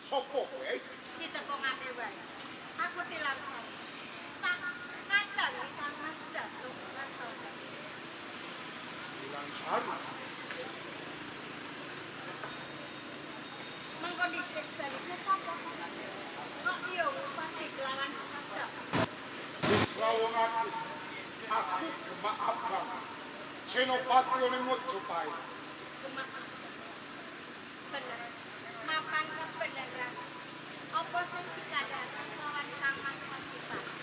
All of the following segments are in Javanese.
Sopo kowe? Ditekongake wae. Aku tilangsari. Tak skandal kang Mas Datuk Lantawa. Tilangsari. Mengko dhisik balike sapa? Kok iya pati kelawan skandal. Wis lawong aku. Aku Gemak Abang. Senopati ning Mojopahit. Gemak Abang. Bener. Mapan kebenaran. Apa sing dikandhakake lawan Kang Mas Adipati?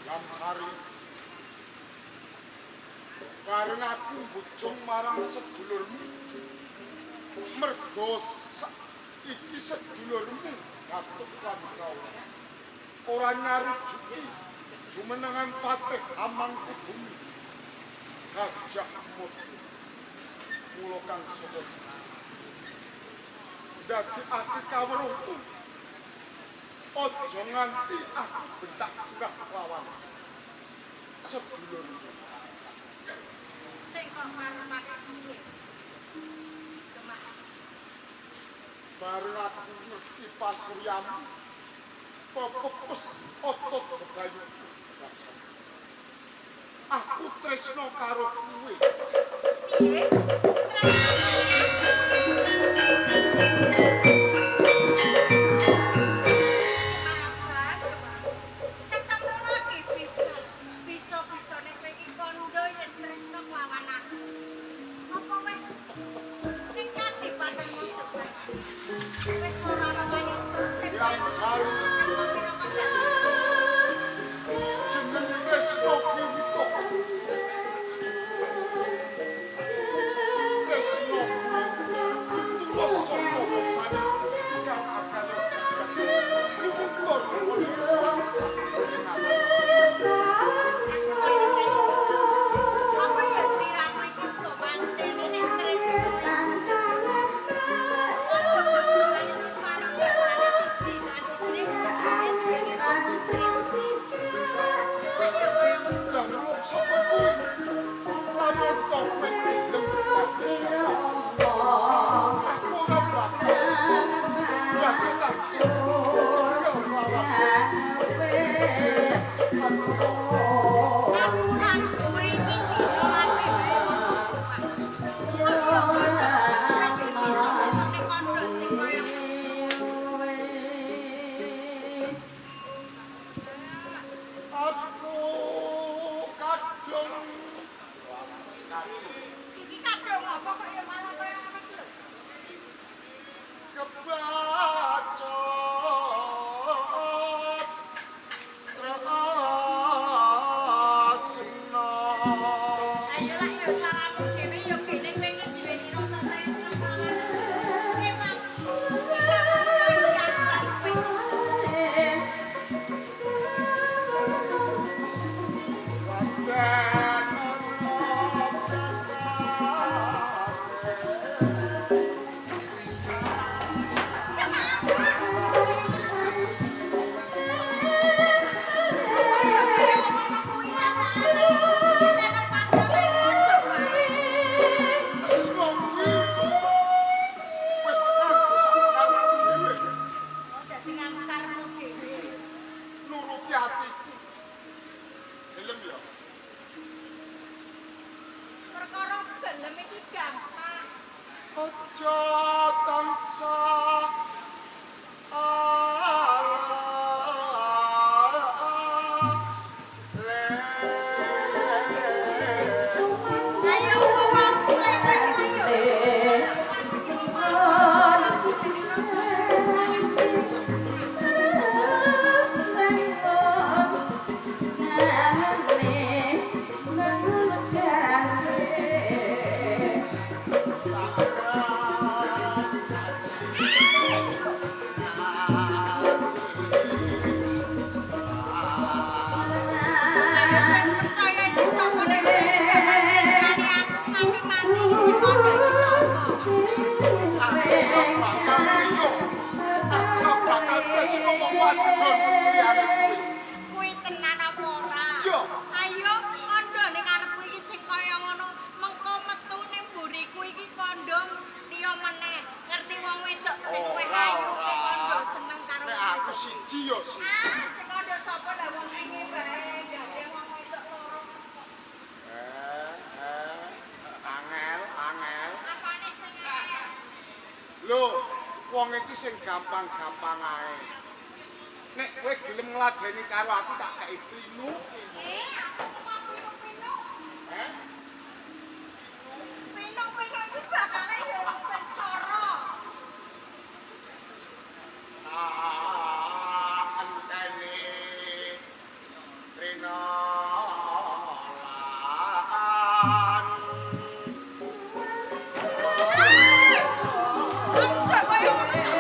Lamsari. Bareng aku mbujung marang sedulurmu. Mergo iki sedulurmu Datuk Lantawa. Ora nyarujuki jumenengan patih Amangkubumi. Gajah Mada. Mula kang sapa dadi aku kawruhku. Aja nganti aku bentak sirah lawan sedulurmu. Sing kok marepake piye? Gemak. Bareng aku ngerti pasuryamu, pepepes otot bebayuku. Aku tresno karo kowe. Piye? Tresno ketemu lagi bisa. Bisa-bisane kowe iki kandha yen tresno kelawan aku. Apa wis ning kadipaten Mojopahit? Wis ora ana wanita sing kaya jeneng tresno kuwi tok. Tresno tulus saka bangsane kang akale lumuntur Apa ya sliramu iku to manteni nek tresno Aku lan kowe iki dina lagi wae musuhan. Kok ya lagi bisa-bisane kandha sing kaya Aku kadung iki kadung apa kok ya malah kaya ngono iki lho. Kebacut tresno. Ayo lah ya salahmu dhewe ya gene kowe iki duweni rasa tresno kelawan. Emang iki atas wis. Raden. gelem ya. Perkara gelem iki gampang. Aja tansah Kuwi tenan apa ora? Ayo kandha ning ngarepku iki sing kaya ngono, mengko metu ning mburiku iki kandha liya meneh. Ngerti wong wedok sing luwih ayu kandha seneng karo nek aku siji yo siji. Ah, sing kandha sapa lah wong wingi wae gandeng wong wedok loro. Angel, angel. Apane sing angel? Lho, wong iki sing gampang-gampang ae. Nek kowe gelem ngladeni karo aku tak kei pinu. Aku kok pinu-pinu. Eh? Pinu-pinu iki bakale ya sengsara. Ah, enteni rina lan. Aja koyo ngono to.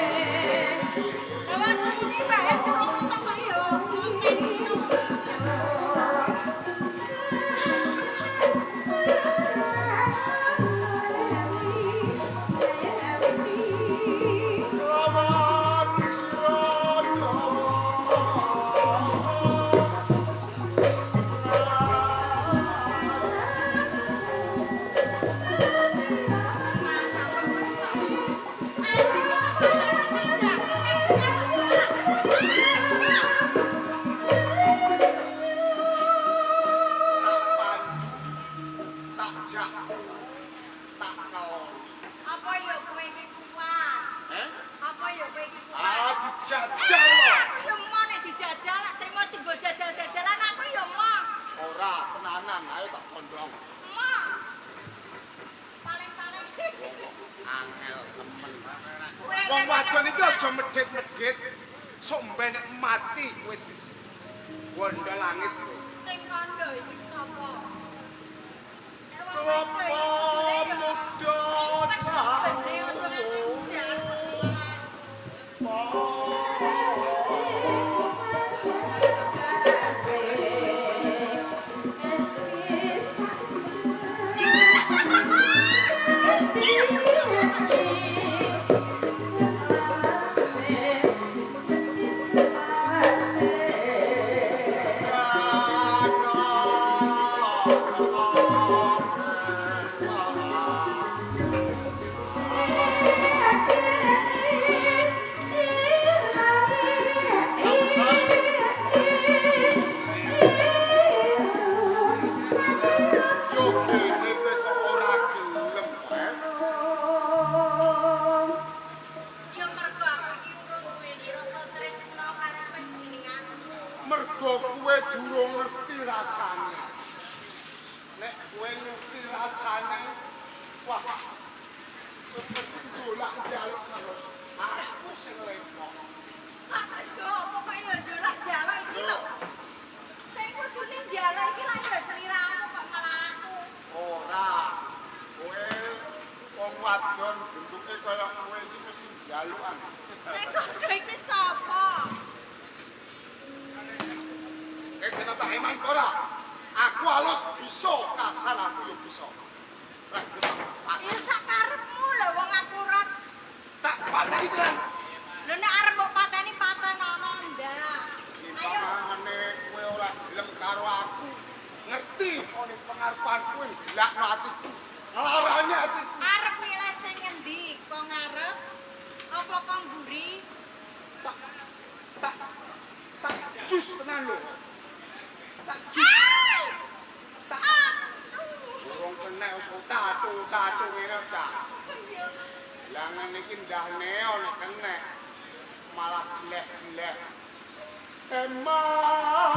Awas iki bae krungu to kok yo. Ngenteni rina. Lawan sira tak pandu, tak jak, tak keloni. Apa yo kowe iki kuat? Eh? Apa yo kowe iki kuat? Ah, dijajal lho. Aku yo mau nek dijajal, lak trimo dienggo jajal-jajalan aku yo mau. Ora, tenanan, ayo tak kondong. Mau. Paling-paling Angel temen. Kowe Wong wadon iki aja medhit-medhit. Sok mben nek mati kowe dis wondo langit kowe. Sing kandha iki sapa? Nek wong wedok Kelapa iki kudune yo muda bene aja nganti ndar. Yo kene kowe kok ora gelem, eh? Ya mergo aku iki urung duweni rasa tresna karo panjenenganmu. Mergo kowe durung ngerti rasane. Nek kowe ngerti rasane, wah, kowe mesti golak njaluk terus. Aku sing lepok. Kok sego apa kok ya jolak-jaluk iki lho. Sing kudune njaluk iki lak ya sliramu kok malah aku. Ora. Kowe wong wadon bentuke kaya kowe iki mesti njalukan. Sing kandha iki sapa? Kowe kena tak eman apa ora? Aku alus bisa, kasar aku yo bisa. Lah, Ya sak karepmu lho wong aku rot. tak pateni tenan. Lho nek arep mbok pateni patenono ndak. Ayo. Timbangane kowe ora gelem karo aku. Ngerti kone pengarepanku ngelakno atiku. Nglarani atiku. Arep milih sing ngendi? Kok ngarep apa kok mburi? Tak tak tak jus tenan lho. Tak jus. Tak. Urung kena wis tatu-tatu ngene ta. Iya. Lah ngene iki ndah neo nek kena malah jelek-jelek. Eman.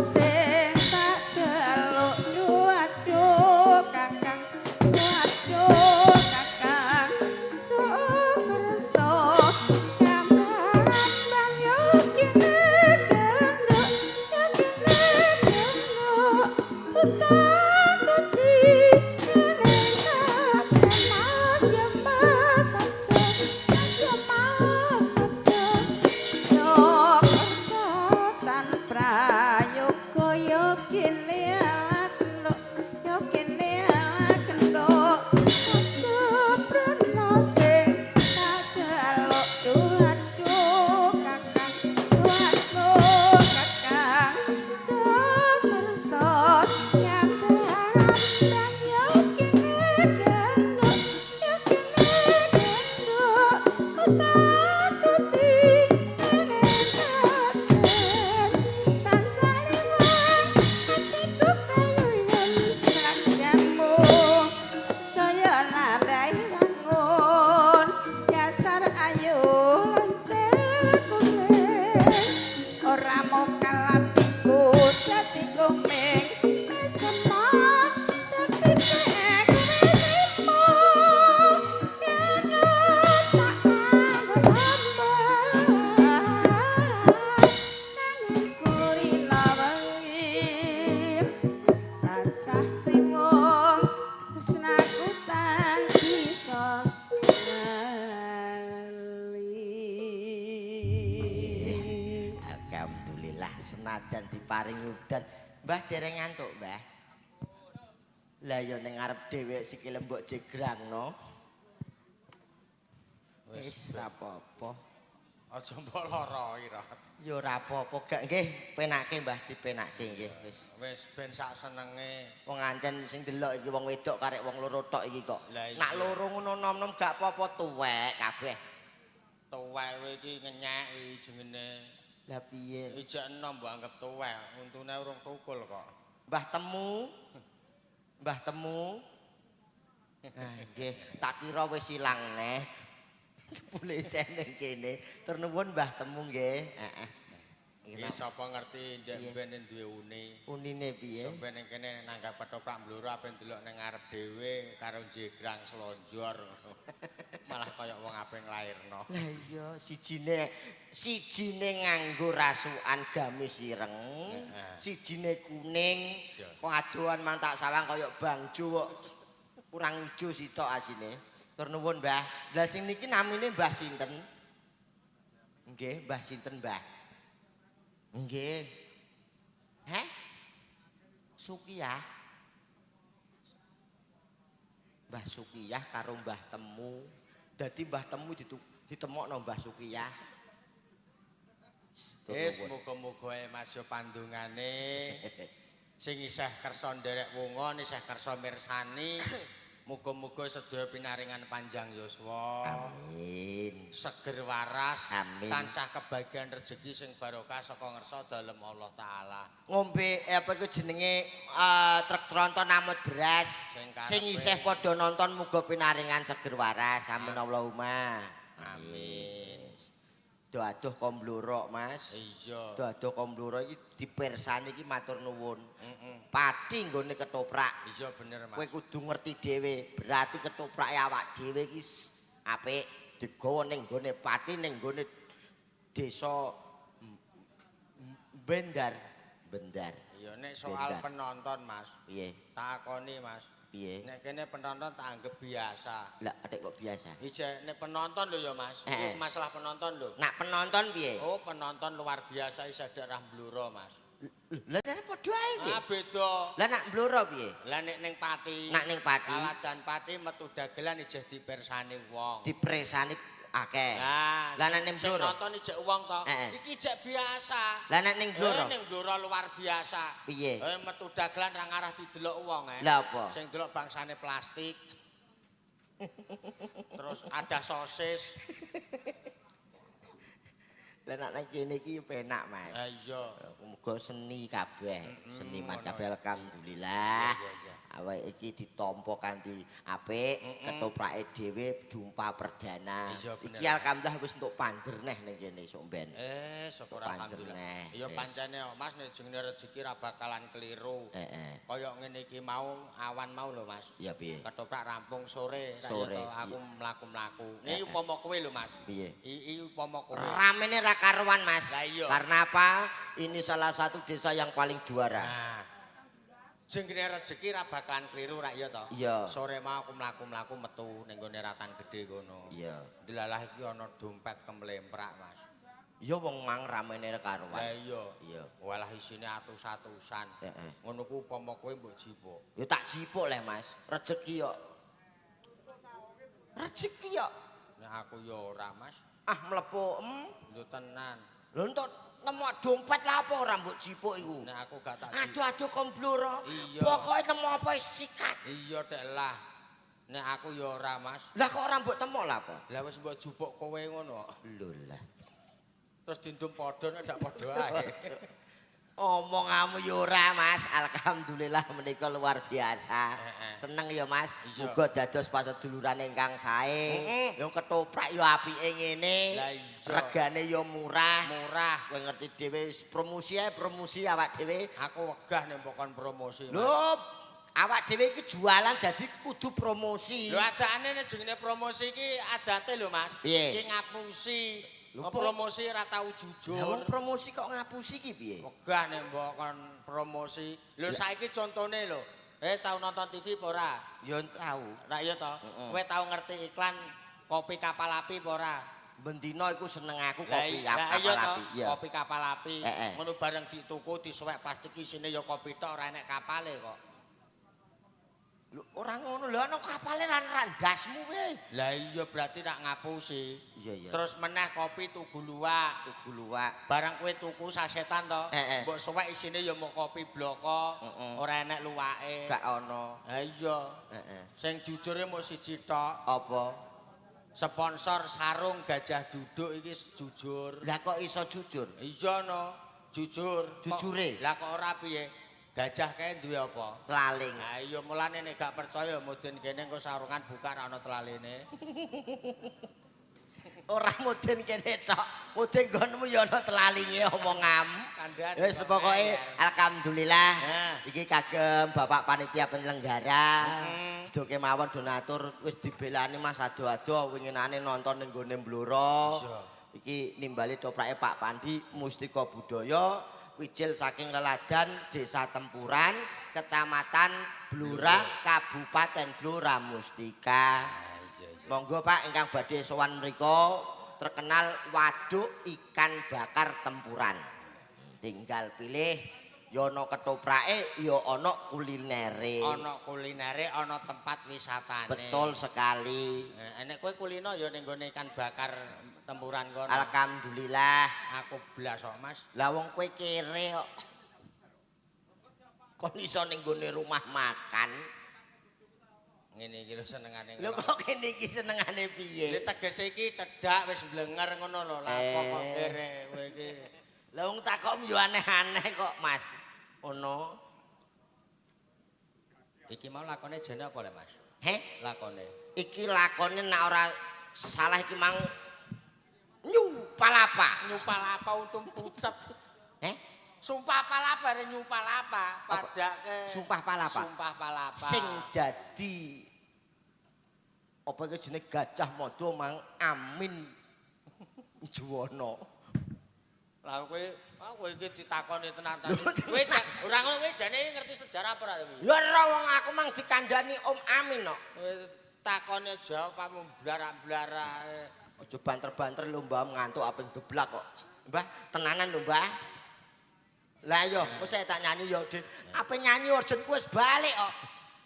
Sing tak jaluk. Aduh Kakang, aduh Kakang, kersa kambang yo kene genduk, yo kene genduk utakuti ning Mas ya Mas aja, Mas ya Mas aja. Kersa tan prayoga yo kene ala kenduk, yo kene ala kenduk aja prana sing tak jaluk. Aduh Kakang, aduh Kakang, kersa nyambang yo kene genduk, yo kene genduk utakuti ning katen tansah liwat atiku kayuyun slajangmu saya nambahi wangun dasar ayu lancar kuning ora mokal atiku dadi komeng semah sepipek kowe kene tak anggon hamba kangenku rina wengi tansah riwung tresnaku tan bisa lali. Alhamdulillah senajan diparingi udan. Mbah dereng ngantuk, Mbah. Lah ya ning ngarep dhewe sikile mbok jegrangno. Wis ora apa-apa. Aja mbok lara ira. Ya ora apa-apa gak nggih, penake Mbah, dipenake nggih wis. Wis ben sak senenge. Wong ancen sing delok iki wong wedok karek wong loro tok iki kok. Lah iya. Nak loro ngono nom-nom gak apa-apa tuwek kabeh. Tuwek kowe iki ngenyek iki jengene. Lah piye? Ijek enom mbok anggap tuwek, untune urung tukul kok. Mbah Temu. Mbah Temu. Ah nggih, tak kira wis ilang neh. Jebule isih ning kene. Tur nuwun Mbah Temu nggih. Heeh. Iki sapa ngerti ndek Piye? ben duwe uni. Unine piye? Sampe ning kene nanggap ketoprak Blora ape ndelok ning ngarep dhewe karo jegrang slonjor. Malah kaya wong ape nglairno. Lah iya, sijine sijine nganggo rasukan gamis ireng, sijine kuning, kok adohan mang tak sawang kaya bangjo kok. Kurang ijo sitok asine. Tur nuwun, Mbah. Lah sing niki namine Mbah sinten? Nggih, Mbah sinten, Mbah? Nggih. Heh? Sukiyah. Mbah Sukiyah karo Mbah Temu. Dadi Mbah Temu ditemokno Mbah Sukiyah. Wis muga-muga e Mas yo pandungane sing isih kersa nderek wungon, isih kersa mirsani. Muga-muga sedaya pinaringan panjang yuswa. Amin. Seger waras, Amin. Tansah kebagian rezeki sing barokah saka ngersa dalem Allah taala. Ngombe apa iku jenenge truk tronton amut beras Sing sing karepe. isih padha nonton muga pinaringan seger waras. Amin Allahumma. Amin. Aduh ko Blora, Mas. Iya. Aduh ko Blora iki dipersani iki matur nuwun. Heeh. Pati nggone ketoprak. Iya bener, Mas. Kowe kudu ngerti dhewe, berarti ketoprake awak dhewe iki apik digawa ning nggone Pati ning nggone desa Bendar, Bendar. Iya nek soal Bendar. penonton, Mas. Piye? Takoni, Mas. Piye? Nek kene penonton tak anggap biasa. Lah adik kok biasa. Ije nek penonton lho ya, Mas. Eh. Iki masalah penonton lho. Nak penonton piye? Oh, penonton luar biasa isih daerah Blora, Mas. Lah jare padha ae piye? Ah, beda. Lah nak Blora piye? Lah nek ning Pati. Nak ning Pati. Kaladan Pati metu dagelan ijeh dipersani wong. Dipresani akeh. Lah, Lah nek ning sing Blora? nonton ijek wong to. Heeh. Iki ijek biasa. Lah nek ning Blora? Eh, ning Blora luar biasa. Piye? Eh, metu dagelan ra ngarah didelok wong eh. Lah apa? Sing delok bangsane plastik. Terus ada sosis. Lah nek nang kene iki penak, Mas. Ha iya. Muga seni kabeh, seniman ngono. kabeh alhamdulillah. Iya. Awake iki ditampa kanthi apik, ketoprake dhewe jumpa perdana. Iya, bener. Iki alhamdulillah wis entuk panjer neh ning kene sok ben. Syukur Panjer alhamdulillah. neh, Ya wis. pancene Mas nek jenenge rezeki ra bakalan keliru. Heeh. Kaya ngene iki mau awan mau lho Mas. Ya piye? Ketoprak rampung sore, ra Sore, ya toh, aku mlaku-mlaku. Iki upama kowe lho Mas. Piye? Iki upama kowe. Ramene ra karuan, Mas. Lah iya. Karena apa? Ini salah satu desa yang paling juara. Nah. Jenenge rezeki ra bakalan keliru ra ya toh. Iya. Sore mau aku mlaku-mlaku metu ning gone ratan gedhe kono. Iya. Delalah iki ana dompet kemlemprak, Mas. Ya wong mang ramene ra karuan. Lah iya. Iya. Walah isine atus-atusan. Heeh. Ngono ku upama kowe mbok jipuk. Ya tak jipuk leh, Mas. Rezeki yo. Rezeki yo. Nek aku ya ora, Mas. Ah mlebu. Lho tenan. Lho entuk nemu dompet lah apa ora mbok jipuk iku? Nek aku gak tak jipuk. Aduh-aduh kombloro. Iya. Pokoke nemu apa sikat. Iya dek lah. Nek aku ya ora, Mas. Lah kok ora mbok temok lah apa? Lah wis mbok jupuk kowe ngono. Lho lah. Terus dindum padha nek ndak padha ae. Omonganmu ya ora, Mas. Alhamdulillah menika luar biasa. Heeh. Seneng ya, Mas. Iya. Muga dados paseduluran ingkang sae. Heeh. Yang ketoprak ya apike ngene. Lah iya. Regane ya murah. Murah. Kowe ngerti dhewe wis promosi ae, promosi awak dhewe. Aku wegah nek mbok kon promosi. Mas. Lho, awak dhewe iki jualan dadi kudu promosi. Lho adane nek jenenge promosi iki adate lho, Mas. Piye? Iki ngapusi. Lho, Promosi ora tau Lah wong jujur. promosi kok ngapusi iki piye? Wegah nek mbok kon promosi. Lho saiki contone lho. Tau nonton TV apa ora? Ya tau. Ra iya to? Heeh. Kowe tau ngerti iklan kopi kapal api apa ora? Bendina iku seneng aku Lah kopi lah kapal iya to, api. Iya. kopi kapal api. Heeh. Ngono bareng dituku disuwek plastik isine ya kopi tok ora enek kapale kok. Lho ora ngono lho ana kapale ra ndasmu kowe. Lah iya berarti rak ngapusi. Iya iya. Terus meneh kopi tugu luwak. Tugu luwak. Barang kowe tuku sasetan to, Heeh. mbok suwek isine ya mung kopi bloko, Heeh. ora enek luwake. Gak ana. Lah iya. Heeh. Sing jujure mung siji tok, Apa? sponsor sarung gajah duduk iki jujur. Lah kok iso jujur? Iya no, jujur. Jujure? Lah kok ora piye? Gajah kae duwe apa? Tlaling. Lah iya mulane nek gak percaya mudin kene engko sarungan buka ra ono tlaline. Ora mudin kene tok. Mudin nggonmu ya ana tlalinge omongam. Kandhane Wis kok pokoke ngeyel. alhamdulillah Nah. iki kagem Bapak panitia penyelenggara. Heeh. Sedaya kemawon donatur wis dibelani Mas ado-ado winginane nonton ning nggone Blora. Iya. Iki nimbali toprake Pak Pandi Mustika Budaya wijil saking Leladan Desa Tempuran, Kecamatan Blora, Kabupaten Blora Mustika. Iya iya. Monggo Pak ingkang badhe sowan mriku terkenal waduk ikan bakar Tempuran. Tinggal pilih ya ana ketoprake ya ana kulinere. Ana kulinere, ana tempat wisatane. Betul sekali. Nek kowe kulino ya ning nggone ikan bakar Tempuran kono. Alhamdulillah. Aku blas kok, Mas. Lah wong kowe kere kok. Kon iso ning nggone rumah makan. Ngene iki lho senengane. Lho kok kene iki senengane piye? Lha tegese iki cedhak wis blenger ngono lho. Lah apa kok kere kowe iki. Lah wong takom yo aneh-aneh kok, Mas. Ono. Iki mau lakone jane apa le, Mas? Heh? Lakone. Iki lakone nek ora salah iki mang nyupalapa. Nyupalapa untung pucet. Heh? Sumpah palapa re nyupalapa Apa? padake. Sumpah palapa? Sumpah palapa. Sing dadi apa iki jenenge Gajah Mada mang Amin Juwana. Lah kowe, ah kowe iki ditakoni tenan-tenan. Kowe ora ngono kowe jane ngerti sejarah apa ora kowe? Ya ora wong aku mang dikandani Om Amin kok. Kowe takone jawabmu blarak-blarak. Aja banter-banter lho Mbah ngantuk ape geblak kok. Mbah, tenanan lho Mbah. Lah yo, kok saya tak nyanyi yo, Dik. Ape nyanyi urgent ku wis balik kok.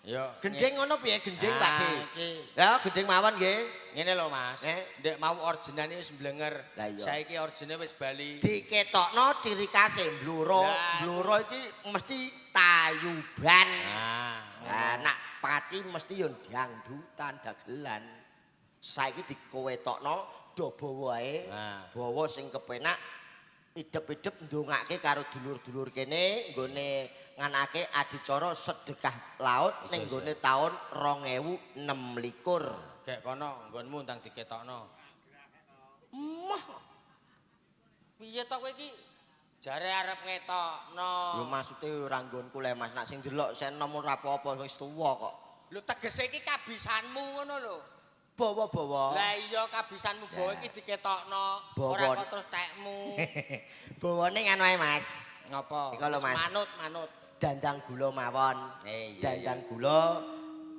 Yo. Gending ngono piye gending Pak Ki? Iki Ya gending mawon nggih. ngene lho Mas. Eh? Ndek mau orginane wis blenger. Lah iya. Saiki origine wis bali. Diketokno ciri khase Blora. Lah, Blora iki mesti tayuban. Nah, Lah nak pati mesti yo dangdutan dagelan. Saiki dikowetokno padha bawa ae. Bawa sing kepenak idep-idep ndongake karo dulur-dulur kene nggone nganake adicara sedekah laut ning nggone taun 2026. Gek kono nggonmu ndang diketokno. Moh. Piye to kowe iki? Jare arep ngetokno. Lho maksude ora nggonku le Mas, nek sing delok sen enom ora apa-apa wis tuwa kok. Lho tegese iki kabisanmu ngono lho. Bawa-bawa. Lah iya kabisanmu bawa iki diketokno, Bawa. ora kok terus tekmu. Bawane ngono ae Mas. Ngapa? Iku lho, Wis Mas. Manut, manut. Dandang gula mawon. Eh, iya, Dandang gula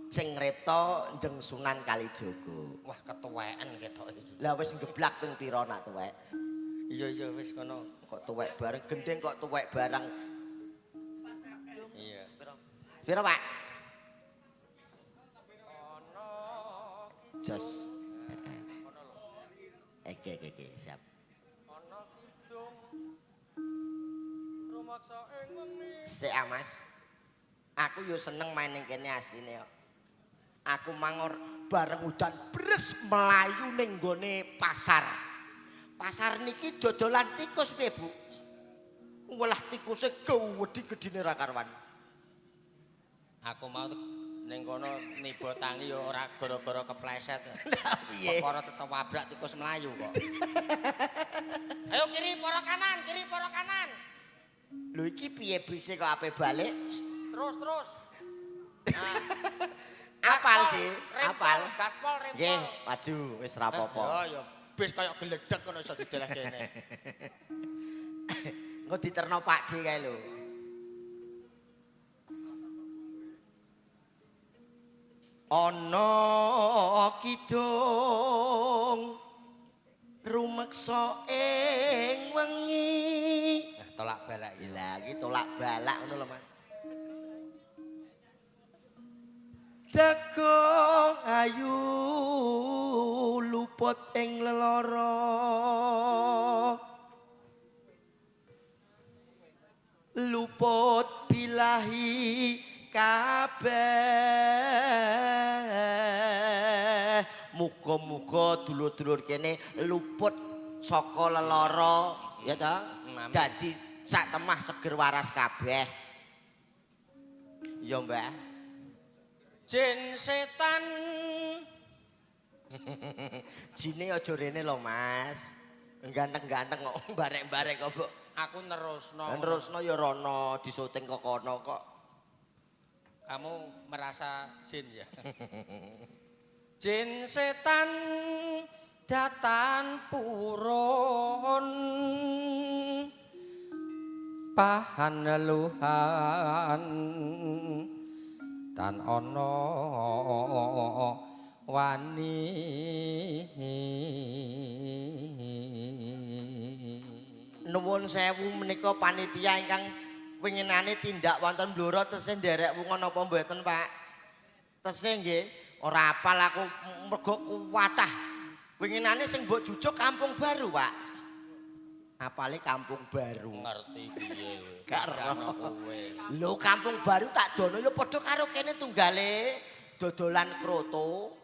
sing ngripta Njeng Sunan Kalijaga. Wah, ketuweken ketok iki. Lah wis nggeblak ping pira nak tuwek? Iya iya wis kono. Kok tuwek bareng gendeng kok tuwek bareng. Iya. Pira, Pak? Jos. Oke, oke, oke, siap. Ana kidung rumaksa ing wengi. Sik ah, Mas. Aku yo seneng main ning kene asline kok. Aku mangor bareng udan bres melayu ning nggone pasar. Pasar niki dodolan tikus piye, Bu? Welah tikuse gedhi gedhine ra karuan. Aku mau ning kono niba tangi ya ora gara-gara kepleset. Lah piye? Perkara tetep wabrak tikus melayu kok. Ayo kiri poro kanan, kiri poro kanan. Lho iki piye bise kok ape balik? Terus terus. Nah, Apal, gaspol, Di? rempol, Apal. Gaspol rempol. Nggih, maju wis ra apa-apa. Ya ya bis kaya geledek ngono iso dideleh kene. Engko diterno Pak D kae lho. Ana kidung rumeksa ing wengi. Nah, tolak balak iki. Lah iki tolak balak ngono lho Mas. Teko ayu luput ing lelara. Luput bilahi kabeh. Muga-muga dulur-dulur kene luput saka lelara, ya ta? Amin. Dadi sak temah seger waras kabeh. Ya, Mbah. Jin setan Jine aja rene lho, Mas. Ganteng-ganteng kok barek-barek kok, Mbok. Aku nerusno. Nerusno ya rono disoting kok kono kok. Kamu merasa jin ya? Jin setan datan purun pahan luhan tan ana wani. Nuwun sewu menika panitia ingkang winginane tindak wonten Blora tesih nderek wunga napa mboten, Pak? Tesih nggih, ora apal aku mergo kuwatah. Winginane sing mbok jujuk Kampung Baru, Pak. Apale Kampung Baru. Ngerti piye kowe? Gak Kandhane ero. kowe. Lho Kampung Baru tak dono ya padha karo kene tunggale dodolan kroto.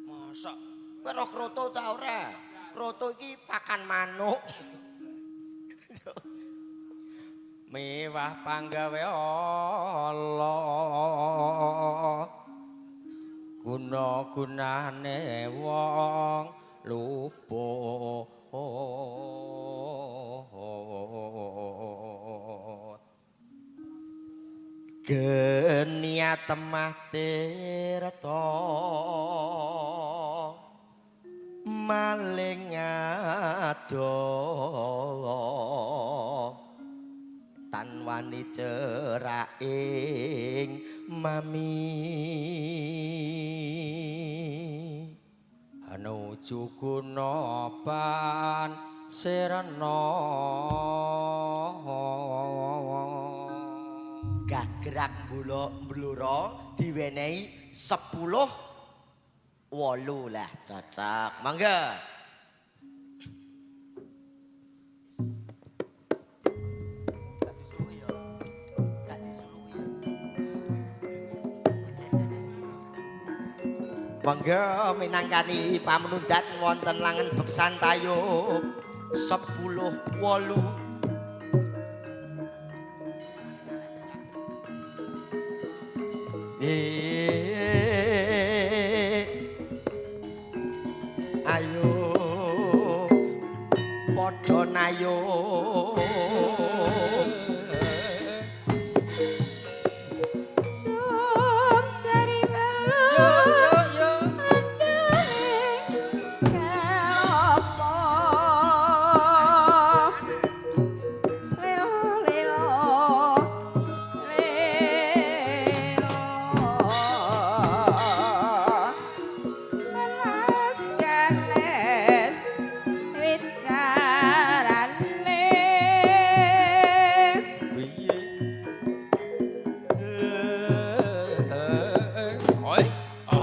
Mosok Kowe roh kroto ta ora? Kroto iki pakan manuk. Mewah panggawe Allah guna-gunane wong luput. Genia temah tirta maling ado tan wani ceraking mami. Hanuju gunaban sirna. Gagrak Blora diwenehi 10 8 lah cocok. Mangga. Gak disuruhi ya. Gak disuruhi ya. Monggo minangkani pamenundhat wonten langen beksan tayub 10-8. Ayo padha nayo. Sung cari welu rendane kelapa. Lelo lelo lelo kelas kenes wicarane. Piye? Oi.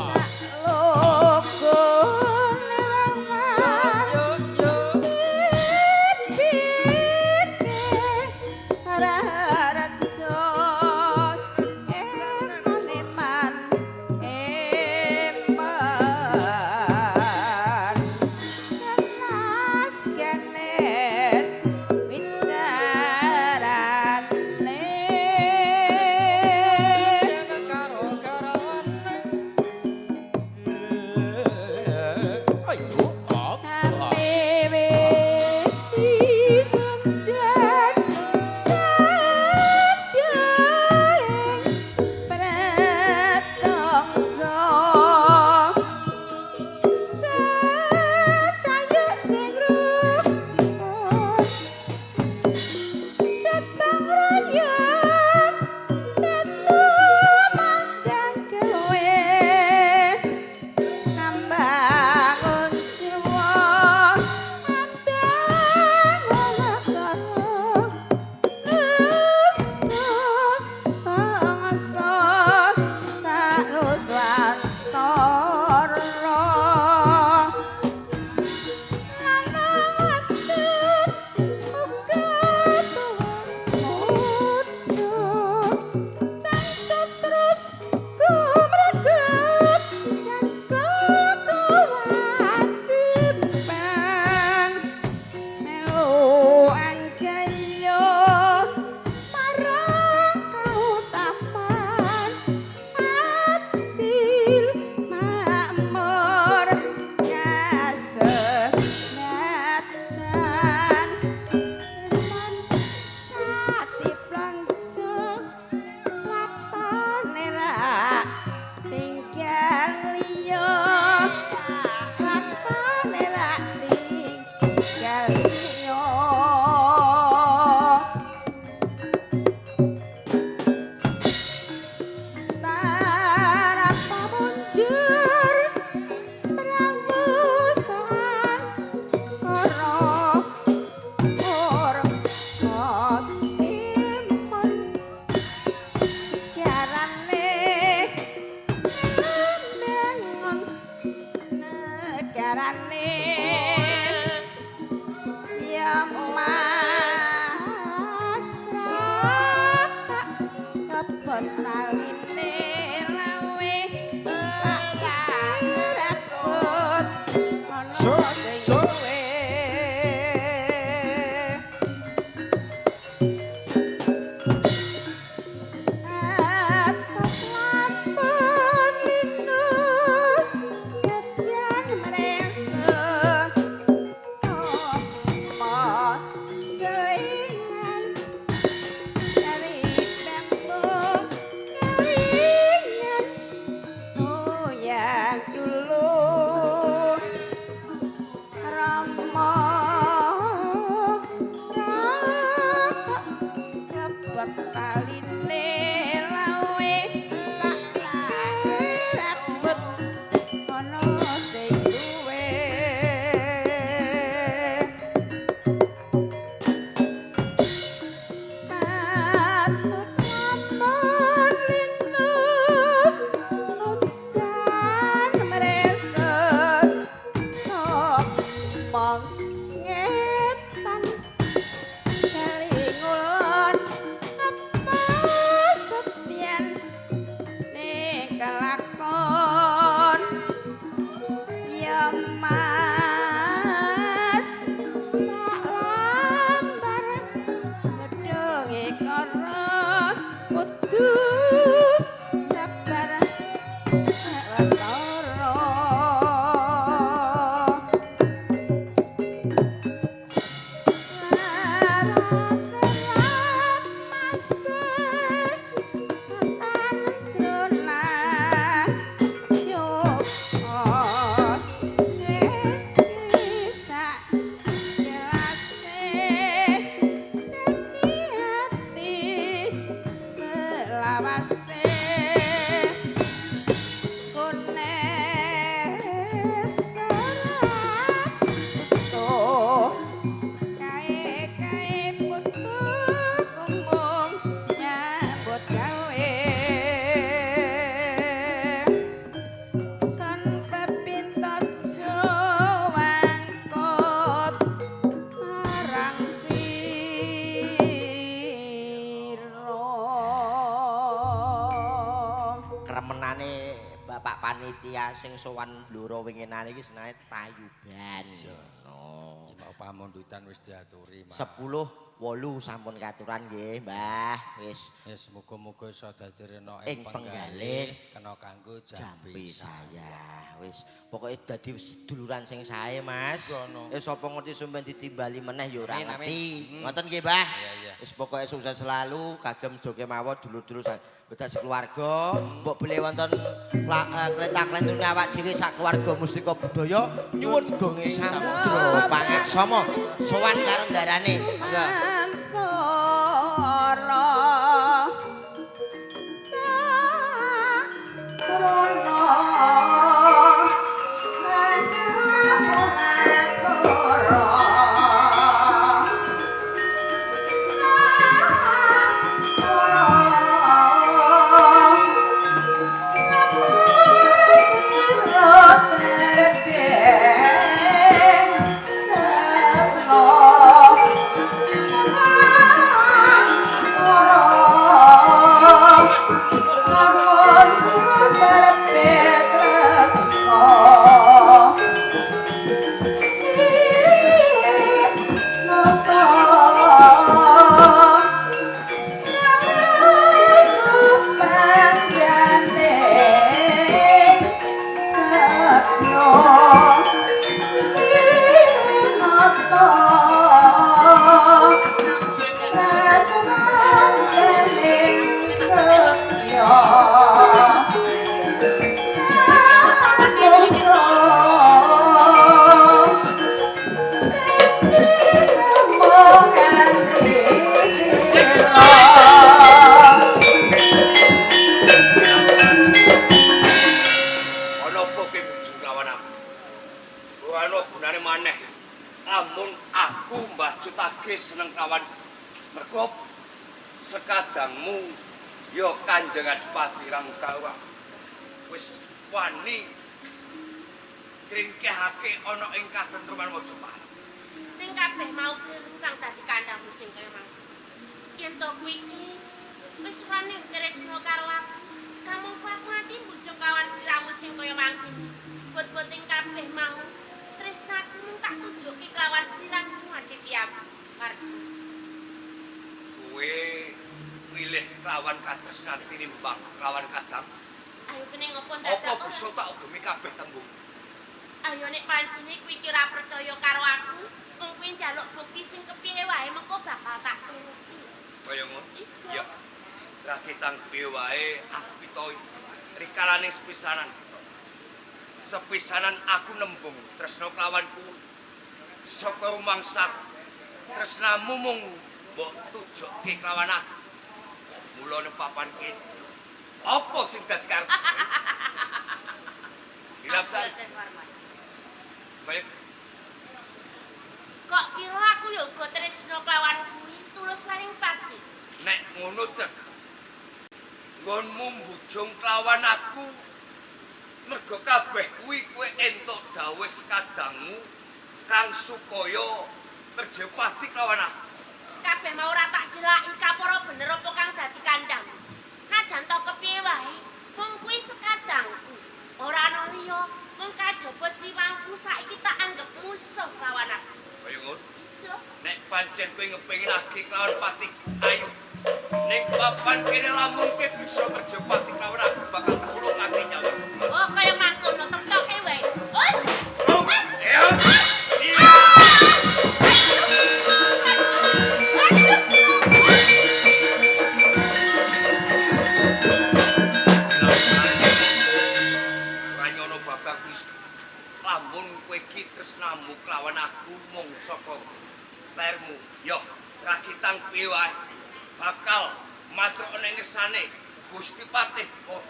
Saklogone wong Yo yo. pipite rarejo eman eman eman kelas kenes wicarane. Karo karane. Ayo. Ameweti sandan sadaing pratangga sesayuk sing rukun ketang royong datu manggang gawe nambangun jiwa ambangun negara nusa bangsa sanuswantara lanang wadon uga tuwa muda cancut terus gumregut nyangkul kewajiban melu anggayo marang kautaman adil makmur kasenatan iman ati plonco waktone rak tinggal liya waktone rak tinggal liya. Tarapa mundur prawu sangkara timon segarane membangun negarane ya masrah lebon taline lawe tak rapot ana So, sing so. duwe. Atop lampun linu kedyan mrese sapa selingan dari tembung kali. Kudu sabar sawetara. Kae-kae putu kumbung nyambut gawe. Son pepinto wangkot marang sira. Kremenane Bapak panitia sing sowan Blora winginane iki senane tayuban. No. Mau pamundutan wis diaturi, Mas. 10 8 sampun katuran nggih, Mbah. Wis Wis muga-muga iso dadi rena Ing penggalih kena kanggo jampi jampi saya. Wis pokoke dadi seduluran sing sae, Mas. Ngono. Wis sapa ngerti sampeyan ditimbali meneh ya ora Amin, amin. ngerti. Ngoten nggih, Mbah. Iya, iya. Wis pokoke sukses selalu kagem sedaya kemawon dulur-dulur bedak sekeluarga, mbok bilih wonten kletak-klentune awak dhewe sak keluarga Mustika Budaya nyuwun gonge samudra pangaksama sowan karo ndarane. Monggo. Antara tak krono Ana apa kowe mujung lawan aku? Ora ana gunane maneh. Amun aku mbajutake seneng kawan mergo sekadangmu ya Kanjeng Adipati Ranggawa wis wani ngringkehake ana ing katentreman Majapahit. Ning kabeh mau kliru kang dadi kandhangmu sing kaya mangko. Yen to kuwi iki wis wani tresna karo aku, kamangka aku nganti mbujung kawan sliramu sing kaya mangkene. Bot-boting kabeh mau tresnaku mung tak tujuke kelawan sliramu nganti piyambak. Kowe milih kelawan katresnan tinimbang kelawan kadang. Ayo kene ngopo ndadak Apa ora? bisa tak ugemi kabeh tembung? Ayo nek pancene kuwi iki ora percaya karo aku, mung kuwi njaluk bukti sing kepiye wae mengko bakal tak turuti. Kaya ngono. Iso. Ya. Raketang piye wae aku pito rikalane sepisanan. Sepisanan aku nembung tresna kelawan kuwi. Saka rumangsa tresnamu mung mbok tujokke kelawan aku. Mula nang papan kene. Apa sing dadi karepmu? Dilapsari. Baik, Kok kira aku ya uga tresna kelawan kuwi tulus maring pati. nek ngono cek. Nggonmu mbujung kelawan aku mergo kabeh kuwi kowe entuk dawuh sekadangmu kang supaya merjepati kelawan aku. Kabeh mau ora tak silaki kapara bener apa kang dadi kandhangmu. Najan to kepiye wae, mung kuwi sekadangku. Ora ana liya, mung kajaba sliwangku saiki tak anggep musuh lawan aku. Kaya ngono. Iso. Nek pancen kowe ngepengin lagi kelawan patiku, ayo. Ning papan kene lamun kowe bisa kerja pati kawon aku bakal tak ulungake nyawa. Oh, kaya mangkono temtoke wae. Oh. Iya. Ranyono babak wis lamun kowe iki tresnamu kelawan aku mung saka lermu. Yo, rakitan piye wae bakal matur ana ing ngersane Gusti Patih. Oh.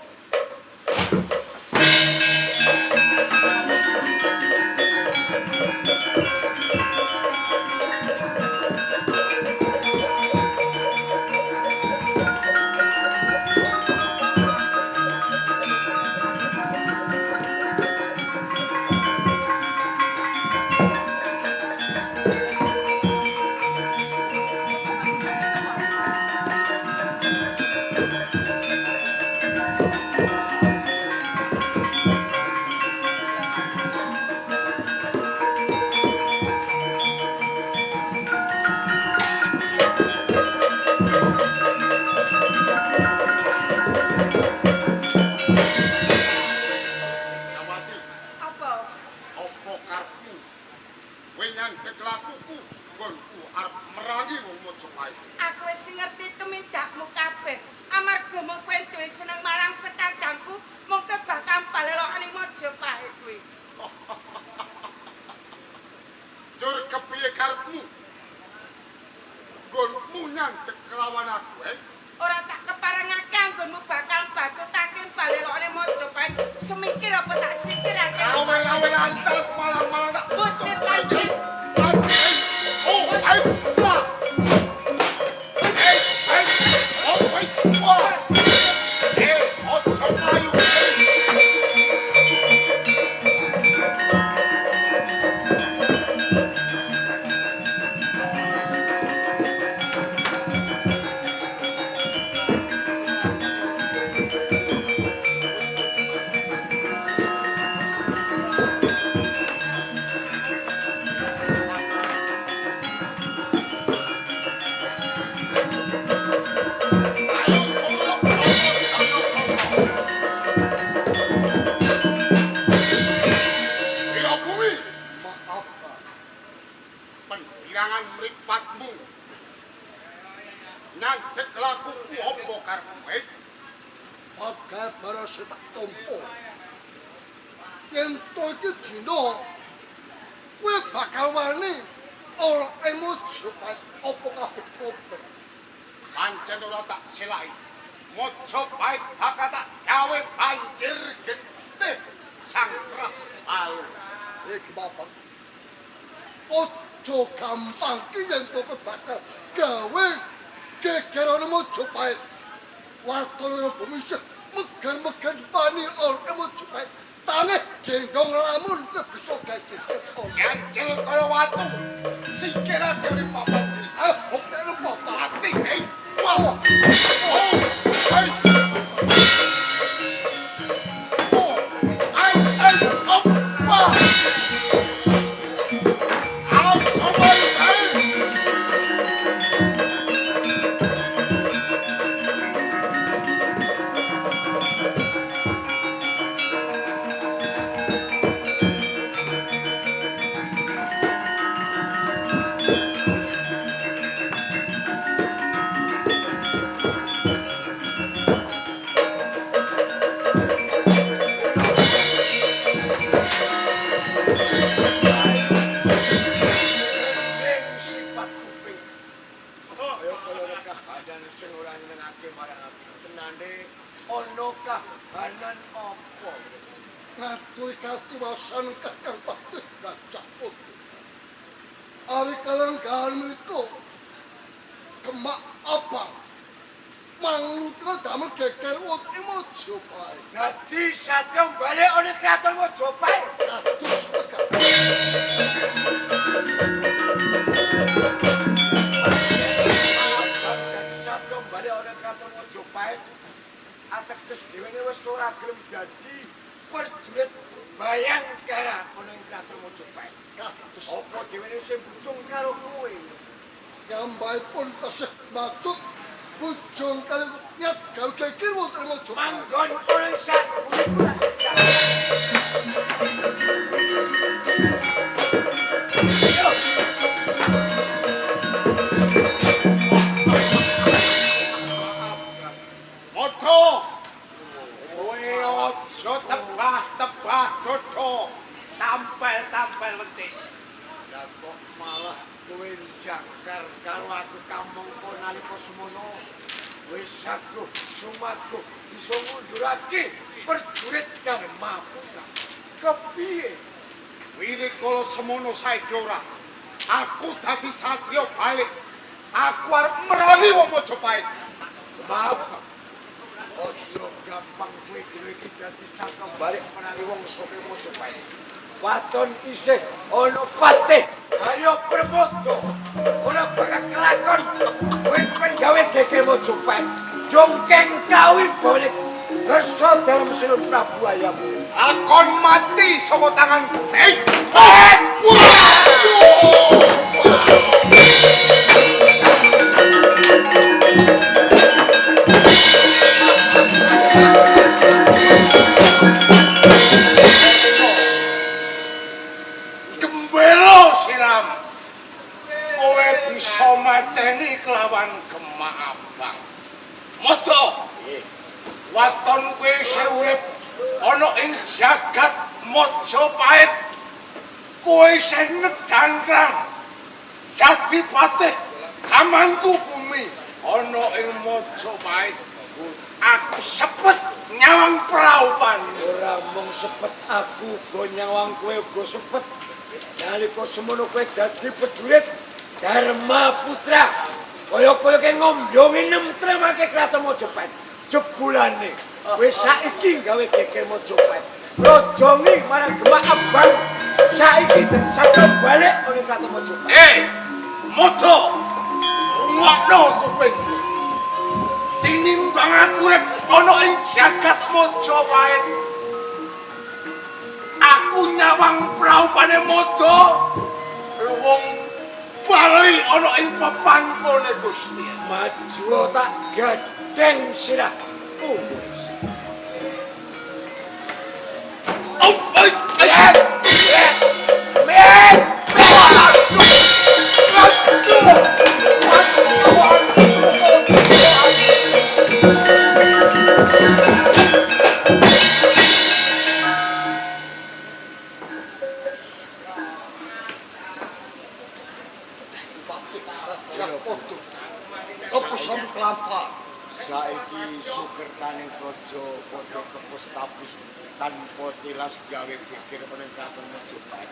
Nawati, Apa? apa karepmu? Kowe nyandhek lakuku, nggonku arep merangi wong Majapahit. Aku wis ngerti tumindakmu kabeh. Amarga mung kowe duwe seneng marang sekadangku, mung bakal balelokane Majapahit kuwi. Jur kepiye karepmu? Nggonmu nyandhek kelawan aku, eh? Ora tak keparengake anggonmu bakal bacutake balelokane Majapahit. Sumingkir apa tak singkirake? Rawe-rawe lantas malang-malang tak. Buset tangkis. Oh, ai, wah. Eh, eh, oh, ai, wah. Eh, ojo mlayu. Ayo sorot, Wira Bumi, Maaf, Pak. pendirangan mripatmu. Nyandhek lakuku apa karepmu, eh? Bagai barang tak tompo. Yen to iki dina kowe bakal wani ora Majapahit apa kabeh kowe. Pancen ora tak selai. Majapahit bakal tak gawe banjir getih sangkrah palu. Iki bapak. Ojo gampang ki yen to kowe bakal gawe gegerane Majapahit. Waton bumi isih megan-megan pani ora Majapahit. Taneh gendong lamun kowe bisa gawe geger. Ngancil kaya watu. Sikile dari papan kiri. Ah, oke lupa. Mati, eh. Wah. Oh, ai. Oh, ai, ai, op, wah. Au, coba, ai. Ing sifat kuping. Kaya kaya kahanan sing ora nyenengake marang aku. Tenane ana kahanan apa? Ngaturi katiwasan Kakang Patih Gajah Putih. Ari kalenggahan menika Kemak Abang mangluka damel geger wonten ing Majapahit. Dadi satya balik ana kraton Majapahit. Kados mekaten. Abang dadi satya balik ana kraton Majapahit. Ateges dhewene wis ora gelem janji prajurit Bayangkara ana ing kraton Majapahit. Kados Apa dhewene sing bujung karo kowe? piyambakipun tesih macut Bujung kali nyat gawe geger wonten Majapahit. Manggon ana sak bumi. Moto. Kowe aja tebah-tebah dodo. Tampel-tampel wentis. Lah kok malah kowe jakar karo aku kamangka nalika semono wis saguh sumaguh bisa ngundurake prajurit Dharma Putra. Kepiye? Wirikala semono saiki ora. Aku dadi satriya balik. Aku arep merangi wong Majapahit. Maaf. Aja gampang kowe dhewe iki dadi satriya balik merangi wong saka Majapahit. Waton isih ana patih Arya Permata ora bakal kelakon kowe pengen gawe geger Majapahit. Jongkeng kawi balik resa dalem Sinun Prabu Ayamu. Lakon mati saka tanganku. Gembelo siram. Kowe bisa mateni kelawan Gemak Abang. Moto. Waton kowe isih urip ana ing jagat Majapahit. Kowe isih ngedangkrang jati patih hamangku bumi ana ing Majapahit. Aku sepet nyawang praupan. Ora mung sepet aku uga nyawang kowe uga sepet. Nalika semono kowe dadi prajurit Dharma Putra. Kaya-kaya ke ngombyongi nemtremake kraton Majapahit. Jebulane kowe saiki gawe geger Majapahit. Rojongi marang Gemak Abang saiki dadi satria balik oleh kraton Majapahit. Moto. Rungokno kupingmu. Tinimbang aku urip ana ing jagat Majapahit. Aku nyawang praupane Moto luwung bali ana ing pepangkone Gusti. Maju tak gadeng sirahmu. Saiki sukertaning praja padha kepus tapis tanpa tilas gawe pikir meneng kraton Majapahit.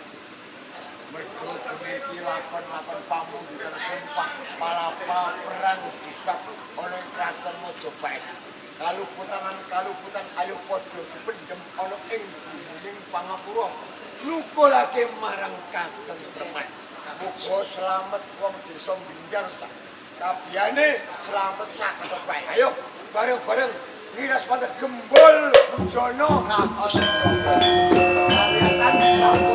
Mergo bengi iki lakon-lakon pamundhutan sumpah palapa perang bubat ana ing kraton Majapahit. Kaluputan ayo padha dipendhem ana ing gumuning pangapura. Nukulake marang katentreman. Muga slamet wong desa Binggar sak kabehane slamet sak kepae. Ayo bareng-bareng ngiras pantet gembul bujana kados. Kaliatan.